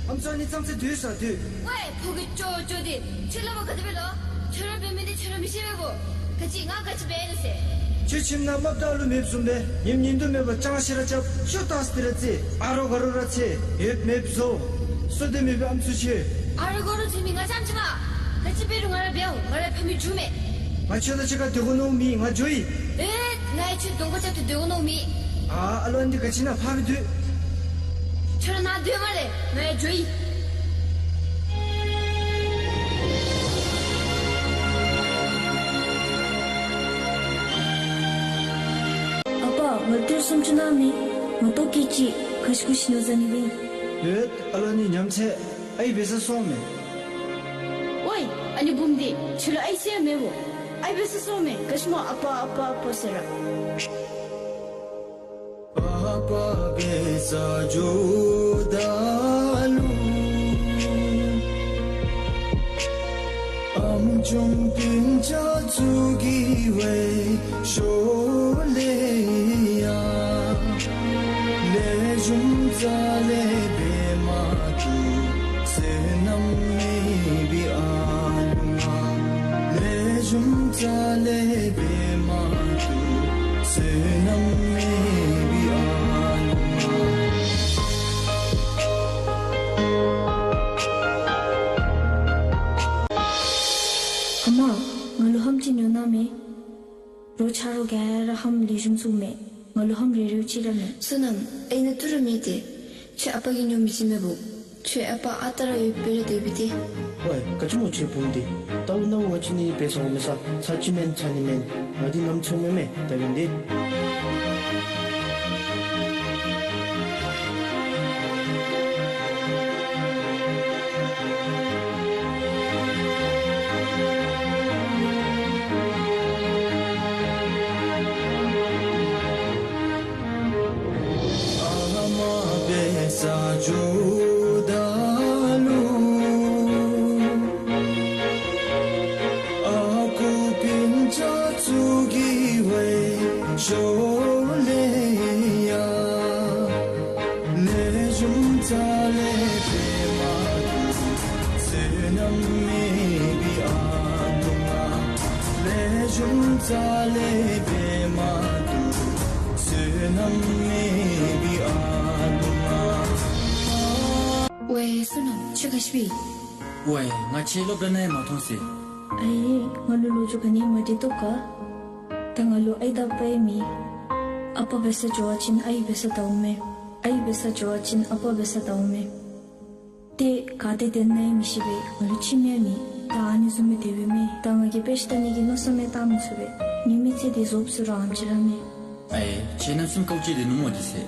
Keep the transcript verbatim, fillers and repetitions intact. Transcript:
ཨམ་སྲུ་ཨ་ནི་ཙམ་ཅིག་སྡོད་ས་སྡོད། ཝའེ་ཕོ་གི་ཅོ་ཅོ་འདི། ཁྱོད་ལ་མ་ག་དེ་སྦེ་ལོ། ཁྱོད་ར་འབད་མི་འདི་ཁྱོད་ར་མི་ཤེས་པས་གོ། ག་ཅི་ང་ག་ཅི་འབད་ནི་ཟེར། ཁྱོད་ཁྱིམ་ནང་མ་བདའ་ལུ་མེདཔ་བཟུམ་སྦེ་ཉིནམ་ཉིན་དུ་མེད་པར་ཅང་ཤེས་ར་རྐྱབ། ཤོ་ཏ་སྟེ་ར་རྩེ། ཨ་རོ་ག་རོ་ར་རྩེ། ཡོད་མེདཔ་བཟོ། བཟོ་སྟེ་མེད་པའི་ཨམ་སྲུ་ཁྱོད། ཨ་རོ་ག་རོ་རྩེ་མི་ང་རྐྱངམ་ཅིག་མས། ག་ཅི་འབད་རུང་ང་ར་འབད་འོང་། ང་རའི་ཕམ་ཡང་འགྱོཝ་མས། ང་ཁྱོད་དང་གཅིག་ཁར་སྡོད་དགོ་མནོཝ་མེད། ང་འགྱོ་ཡི། ཨེ་ང་ཡང་ཁྱོད་གདོང་ཁར་རྐྱབ་སྟེ་སྡོད་དགོ་མནོཝ་མེད། ཨ་ཨ་ལོ་ཨ་ནི་འདི་ག་ཅི་ཨིན་ན་ཕར་སྦེ་སྡོད། ཁྱོད་ར་ནཱ་སྡོད་མ་ལས། ང་ཡང་འགྱོ་ཡི། ཨ་པ་ང་ལུ་ཏི་རུ་སུམ་ཅུ་གནང་མས། ང་ལྟོ་སྐྱེལ་ཅིག། ག་ཅི་གུ་ཤི་ནུག་ཟེར་ནི་སྦེ། ཡོད་ཨ་ལོ་ཨ་ནི་ཉམས་ཚད། ཨའི་འབད་ས་སོང་མས། ཝའེ་ཨ་ནི་བུམོ་འདི། ཁྱོད་ལུ་ཨའི་ཟེར་མེད་བོ། ཨའི་འབད་ས་སོང་མས། ག་ཅི་སྨོ་ཨ་པ་ཨ་པ་ཨ་པ་ཟེར་ར། ཨ་པ་འབད་ས་འགྱོཝ་ད་ལུ་ཨམ་ཆུང་སྤུན་ཆ་ཚུ་གིས་ཝའེ་ཤོ་ལེ་ཡ། ལེགས་ཤོམ་རྩ་ལས་འབད་མ་བཏུབ་བསོད་ནམས་མེད་པའི་ཨ་ལུ་མ། ལེགས་ཤོམ་རྩ་ལས་འབད་མ་བཏུབ་བསོད་ནམས་མེད་པའི་ཨ་ལུ་མ། ཨ་མ་ང་ལུ་ལྷམ་ཅིག་ཉོ་གནང་མས། རོགས་ཆ་རོགས་ག་ར་ལྷམ་ལེགས་ཤོམ་བཙུགསཔ་མས། ང་ལུ་ལྷམ་རེ་རེཝ་ཅིག་ར་མེད། བསོད་ནམས་ཨའི་ནཱ་ཏི་རུ་མེད་དེ། ཁྱོད་ཨ་པ་གིས་ཉོ་མི་བྱིན་མས་བུ། ཁྱོད་ཨ་པ་ཨ་རྟག་ར་ཡོདཔ་སྦེ་ར་སྡོད་པས་ཏེ། ཝའེ་ག་ཅི་སྨོ་ཁྱོད་བུམོ་འདི། ལྟཝ་ལྟཝ་ང་བཅས་གཉིས་འབད་ས་འོང་མས་ས། ཚར་གཅིག་མེན་ཚར་གཉིས་མེན། ང་འདི་ནམ་ཚོར་མས་མས་ད་གིན་འདི། ཨ་མ་འབད་ས་འགྱོཝ་ད་ལུ་ཨ་ཁུ་སྤུན་ཆ་ཚུ་གིས་ཝའེ་ཤོ་ལེ་ཡ། ལེགས་ཤོམ་རྩ་ལས་འབད་མ་བཏུབ་བསོད་ནམས་མེད་པའི་ཨ་ལུ་མ། ལེགས་ཤོམ་རྩ་ལས་འབད་མ་བཏུབ་བསོད་ནམས་མེད་པའི་ཨ་ལུ་མ། ཝའེ་བསོད་ནམས་ཁྱོད་ག་ཅི་འབད། ཝའེ་ང་ཁྱོད་སློབ་གྲྭ་ནང་ཡང་མ་མཐོང་ཟེར། ཨའི་ང་ལུ་ལོ་རྒྱུས་ག་ནི་མ་འདྲི་དོ་ག། ད་ང་ལུ་ཨའི་དང་པ་ཡང་མེད། ཨ་པ་འབད་ས་འགྱོ་བ་ཅིན་ཨའི་འབད་ས་བལྟཝ་མས། ཨའི་འབད་ས་འགྱོ་བ་ཅིན་ཨ་པ་འབད་ས་བལྟཝ་མས། ཏེ་ག་ཏེ་སྡོད་ནི་ཡང་མི་ཤེས་པས། ང་ལུ་ཁྱིམ་ཡང་མེད། ད་ཨ་ནི་བཟུམ་སྦེ་སྡོད་པས་མས། ད་ང་གིས་དཔེ་ཆ་ལྟ་ནི་གི་མནོ་བསམ་ཡང་བཏང་མི་ཚུགས་པས། ངེའི་མི་ཚེ་འདི་རྫོགསཔ་ཚུགས་ར་ཨམ་ཅིག་ར་མས། ཨའི་ཁྱོད་ནམ་ཟེར་ན་ཀོ་ཅི་དེ་ནུབ་མོ་འདི་ཟེར།